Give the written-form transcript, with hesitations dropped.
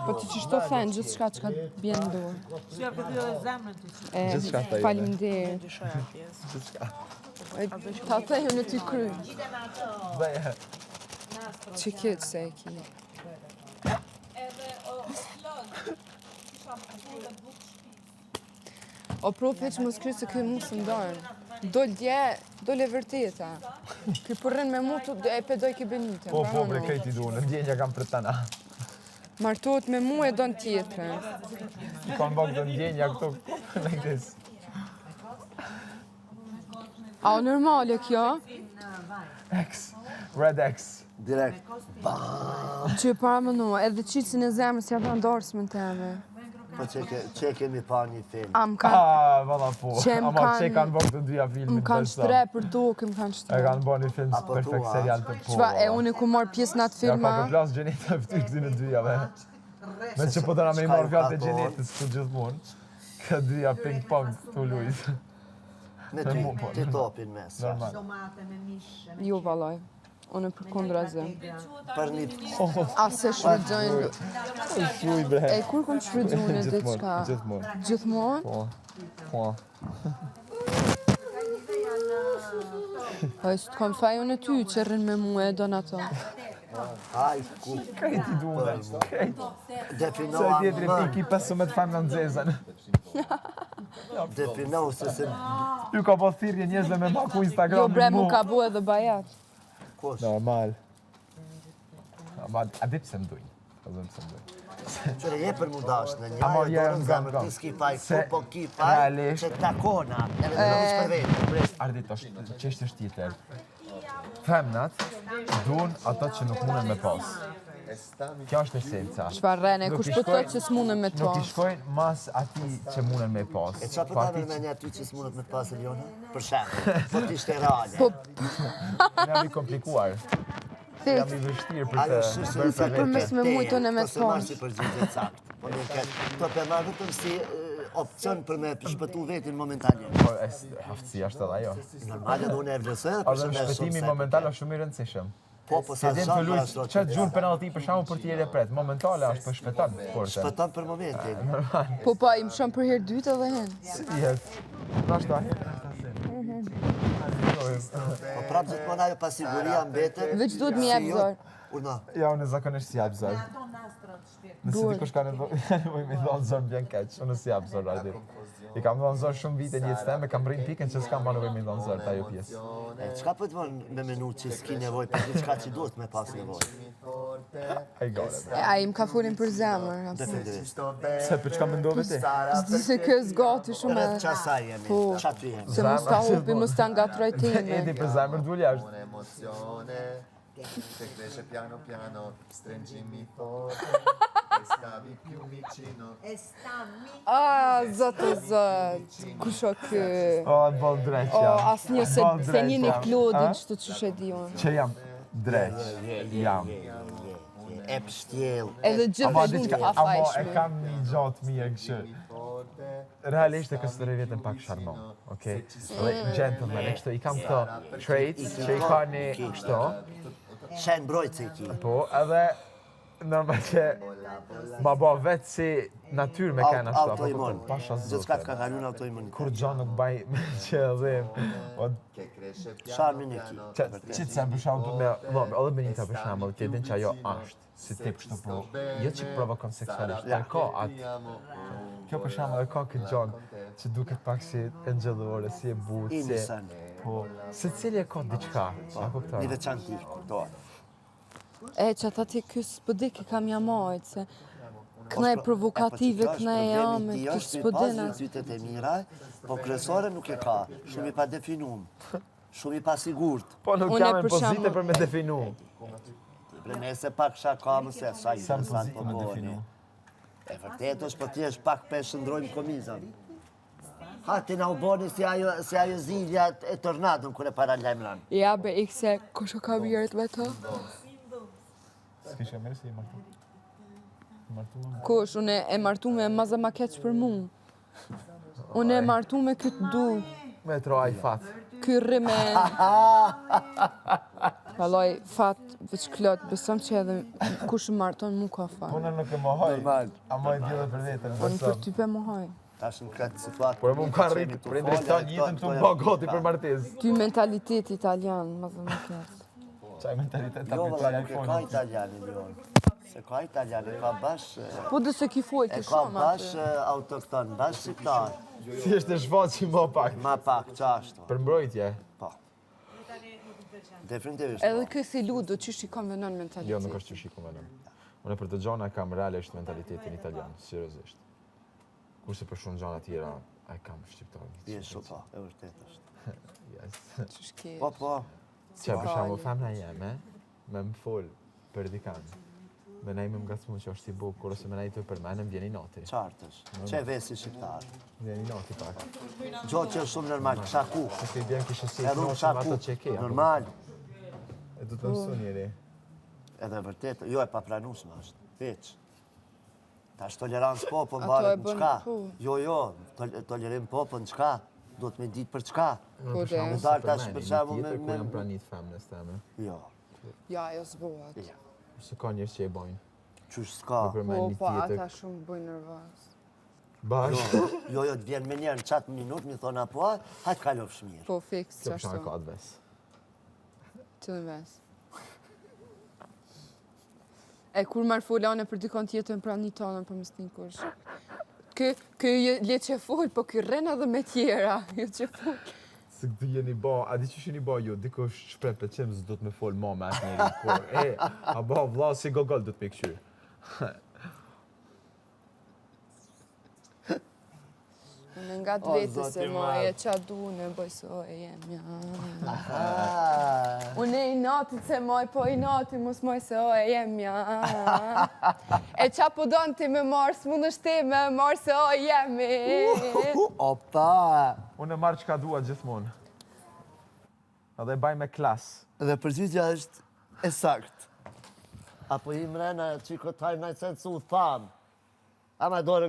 Po ti qështu then, gjithçka çka bjen në dorë. Si ja këtë edhe zemrën të që. E, Gjithçka tha jone. Faleminderit. Dyshoja pjesë. Gjithçka. Ta thej unë ty kry. Dhe, Që këtë se e ki. Edhe o plot. Kisha punë bukë shtëpisë. O prof, hiq mos kry se ky mu së ndarën. Dol dje, dol e vërteta. Ky po rrin me mu, tu, e pe doj ki Benitën. po, po, pra, bre, no. krejt i du, në ndjenja kam për tana. Martohet me mu e don tjetrën. I kam bërë këto ndjenja këto, like this. A o normale kjo? X, red X. Direkt. Që e para më nua, edhe qitësin e zemrës ja dhanë dorës më teme. Po që, ke, që kemi pa një film. A më kanë Ah, valla po. Që më Ama që kanë- kanë bërë të dyja filmin. më kanë bërë sa. shtre për tokë, më kanë E shtre. kanë bërë një film Apo perfekt thua? serial të po. Çfa, e unë ku marr pjesë në atë Ja ka filma, përplas Gjeneta fytyrë këty në dyjave. Me që po dëna me i Çka marrë ju fjalët ka e thonë? Gjenetës këtu gjithmonë. Ka dyja ping pong të lujt. Me Me ty, mu, po. ti topin mes. Normal. Domate me mish. me jo vallaj. Unë për kundra zë. Për një A se shfrytëzojnë. Shuj bre. E kur kom shfrytëzu në Gjithmonë, diçka? gjithmonë. Gjithmonë? Po. Po. Po e s'të kom faj unë e ty që rrin me mu e don ato. Aj, ku Krejt i du unë. Krejt. Se definoa tjetri më, piki 15 femna në zezën. defino se se Ju ka po thirrje njerëzve me maku Instagramin Jo bre, mu. mu ka bu edhe bajat. kush. Normal. Ama a di pse më dujnë? A di pse më dujnë? Qëre je për mu dash në një, Ama ajo je dorën në zemër, gam, ti s'ki faj, Se ku po ki faj, realisht- që takona, edhe në veç për vetë. pres. Ardit, është çështje është tjetër. Femnat duan ato që nuk munden me pas. Kjo është esenca. Çfarë rrene, Nuk kush i po shkojnë- thotë që s'munden me Nuk to? i shkojnë mas ati që munden me pas. E qa po Po ta ati mërë me një aty që s'mundet me të pasë Eliona? Për shembull, po t'ishte reale. Po, që jam i komplikuar. Jam i vështirë për Ajo të është bërë se për sa vete. për mes me mujt unë me Po se marrë të si përgjigje sakt. Po nuk e Këto pe marr vetëm si e, opcion për me shpëtu vetin momentalisht. Po, e, aftësia është edhe ajo. Normal edhe unë e vlerësoj edhe Edhe përshëndes shumë shpëtimi se momental është shumë i rëndësishëm. Po, po Se sa din të zhan lujt, ashtu. që gjun penalti për shembull për tjerë e pret. Momentale është po shpëton portën. Shpëton për momentin. Po po, i mëshon për herë dytë edhe hen. Si dihet. Ndoshta herë, ndoshta si. Po prapë gjithmonë ajo pasiguria mbetet. Veç duhet mi si jep jo- zor. Urdhno. Ja, unë zakonisht si jap zor. Ato nastrët shpirt. Nëse dikush ka nevojë nevojë me dhënë zor, më vjen keq. Unë si jap zor Ardit. I kam dhënë zor shumë vite në jetën time, kam rrinë pikën që s'kam më nevojë me dhënë zor ta ajo pjesë. E çka po të vën me menu që s'ki nevojë për diçka që duhet me pas nevojë? Ai gore. E, ai më ka folin për zemër. apo. Definitivisht. Se për çka mendove ti? S'di se kjo zgati shumë Rreth e... qasaj jemi, Po. qa ty jemi. Se mos ta hupi, mos ta ngatroj teme. Edi për zemër dul jashtë. Un'emozione che cresce piano piano, stringimi forte e stavi più vicino. E stammi. A, zot o zot, kush o ky? O, bol dreq O, jam. asnjë se, Bol se dreq një një jam. Klodin, A? që të qysh e di unë. Që jam dreq. Jam. E pështjell. Edhe gjithë Ama e dunë diçka, të ama e afajshme. kam një gjë të mirë kështu. Realisht e konsideroj veten pak sharmon, okay? Dhe gentleman, e kështu i kam këto traits që i ka një kështu, Shen mbrojtëse i ki. po edhe normal që ma bo vetë si natyrë me kanë ashtu, apo Autoimun. kupton, pasha Gjithçka të zotin. ka kalu në autoimunitet. Kur gjo nuk baj me qëllim, po Che cresce piano Sharmin e ki. piano. Që që të sem për shembull me, do, edhe Benita për shembull, ti e din që ajo është si tip kështu po, jo që provokon seksualisht, e ka atë. Kjo për shembull e ka këtë gjon që duket pak si engjëllore, si e butë, si Innocent. po, secili e ka diçka, a kupton? Një veçanti, kuptohet. E, që ata ti ky s'po di ke kam ja majt, se këna e Po, provokative, po, që kjo është këna e problemi jame, ti ky është s'po i pas din as. virtytet e mira, po kryesore nuk e ka, shumë i pa definum, shumë i pasigurt. Po nuk Unë jam në për pozitë shembull- për me definu. Bre nëse pak shaka më se sa i Sa në sa pozitë po me bëni. definu. E vërtet është, po ti është pak pe shndrojmë komizën. Ha, ti na u boni si ajo, si ajo zilja e tornadon kur e paralajmëron. Ja, be, ik se kush o ka vjerët me to? S'kisha mirë si i martu. I martu më. Kush, unë e martu me maza ma keq për mu. Unë e martu me këtë du, Me traj fat. ky rri me... Vallaj, fat, veç klot, besom që edhe kush më marton mu ka fat. Unë nuk e mohoj, Normal. ama e di edhe për vetën, Unë për besom. ty pe mohoj. Tash në këtë situatë. Por mu më ka rrit, prindrit tanë jetën të më bë gati për martesë. Ty mentaliteti italian, më dhe më keq. Qaj mentalitet ta Jo, pyetoj valla, nuk e ka iPhone. italianin, jo. Se ka italianin, e ka bash... Po dhe se ki fol E të ka shumë bash aty. e, autokton, bash shqiptar. Si është e shfaqi më pak. Ma pak, qashtu. Për mbrojtje. Po. Definitivisht. Edhe po. ky si ludo, qysh i konvenon mentalitetin. Jo, nuk është që shiko më Unë për të gjana kam realisht mentalitetin italian, seriozisht. Kurse për shumë gjana tjera, e kam shqiptar. Je shumë, po, e vërtet është. Yes. Qysh ke. Po, po. Që për Fali. shembull femna jeme, me më fol për dikan. Me nej me më ngacmu që është i bukur ose me nej të përmenë, më vjen i nati. Qartë është. Që e vesi shqiptar. Më vjen i nati pak. Gjo që është shumë normal, kisha ku. Se si bjen kishe si i Edhe unë knaqë kisha me ku. ato që e ke. apo? Normal. E do të mësu njeri. Edhe vërtet, jo e papranueshme është. Hiç. Tash tolerancë po, po Ato mbaret e në bën, çka? po. Jo, jo, tol- tolerim po, po në çka? Duhet me ditë për çka? Po Për shembull, dhe. se Dal tash përmeni për një shembull tjetër me- Kur me- jam pranit femnës teme. Jo. Ja, ajo s'bohet. Ja. Se ka njerëz që e bojnë. Qysh s'ka? Me përmend Po, një po, tjetër. ata shumë bëjnë nervoz. Bash. Jo, jo, të vjen me njerë në qatë minut, mi thonë apo, a, hajtë kalofsh mirë. Po, fiks, Kjo për shembull qashtu. ka atë ves. Qëllin ves. E kur marrë folane për dikon tjetër në prani tonën për mos t'ni kush. Ky, ky je- le që fol, po ky rren edhe me tjera, jo që fol. Se këtu jeni ba, a di qysh jeni ba ju, dikush shpreh pëlqim s'do të me fol ma me atë njeri kur. E, a ba vlla si gogol do të me kqyr. Unë nga të O, vete se zoti ma madh. e qa du, unë e bëj se o e jem, ja. Ah, Unë e i natit se moj, po i nati mos moj se o e jem, ja. E qa po don ti me marrë, s'mund është ti me marrë se o jemi. Opa! Unë e marr çka dua gjithmonë. Edhe e baj me klas. Dhe përgjigja është e sakt. Apo i mrena, që i këtaj në sen su tham. Ama dorën.